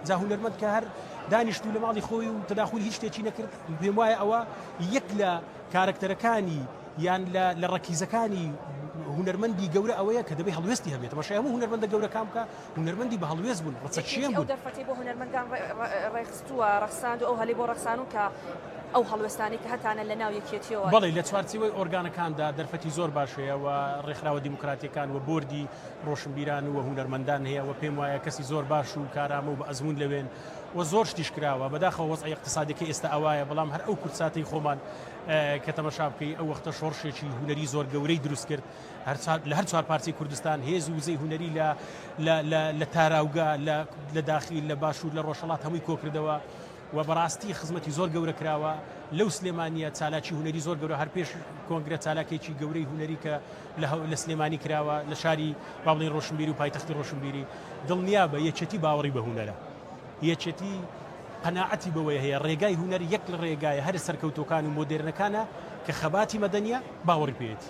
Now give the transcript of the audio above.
جا هونەرمەند کە هەر دانیشت و لە ماڵی خۆی و تەداخولی هیچ شتێکی نەکرد، پێم وایە ئەوە یەک لە کارەکتەرەکانی یان لە لە ڕەکیزەکانی هونەرمەندی گەورە ئەوەیە کە دەبێ هەڵوێستی هەبێت. تەماشای هەموو هونەرمەندە گەورەکان بکە، هونەرمەندی بە هەڵوێست بوون، ڕەچەکشێن یەکێتی ئەو بوون. دەرفەتەی بۆ هونەرمەندان ڕێکخستووە، ڕەخساند و ئەو هەلەی بۆ ڕەخسانوون کە ئەو هەڵوێستانەی کە هەتانە لە ناو یەکێتییەوە. بەڵێ، لە چوارچێوەی ئۆرگانەکاندا دەرفەتی زۆر باش هەیە و ڕێکخراوە دیموکراتییەکان و بۆردی ڕۆشنبیران و هونەرمەندان هەیە و پێم وایە کەسی زۆر باش و کارامە و بە ئەزموون لەوێن و زۆر شتیش کراوە. بەداخەوە وەزعی ئیقتیسادیەکەی ئێستا ئەوایە، بەڵام هەر ئەو کورتساتەی خۆمان کە تەمەشا بکەی ئەو وەختە شۆڕشێکی هونەری زۆر گەورەی دروست کرد لە هەر چوار پارچەی کوردستان هێز و وزەی هونەری لە لە لە لە تاراوگە لە لە داخیل لە باشوور لە ڕۆژهەڵات هەمووی کۆکردەوە و بەڕاستی خزمەتی زۆر گەورە کراوە لەو سلێمانیە چالاکی هونەری زۆر گەورە هەر پێش کۆنگرە چالاکێکی گەورەی هونەری کە لە سلێمانی کراوە لە شاری با بڵێین ڕۆشنبیری و پایتەختی ڕۆشنبیری دڵنیابە یەکێتی باوەڕی بە هونەرە یەکێتی قەناعەتی بەوەی هەیە ڕێگای هونەر یەک لە ڕێگایە هەرە سەرکەوتووەکان و مۆدێرنەکانە کە خەباتی مەدەنیە باوەڕی پێیەتی.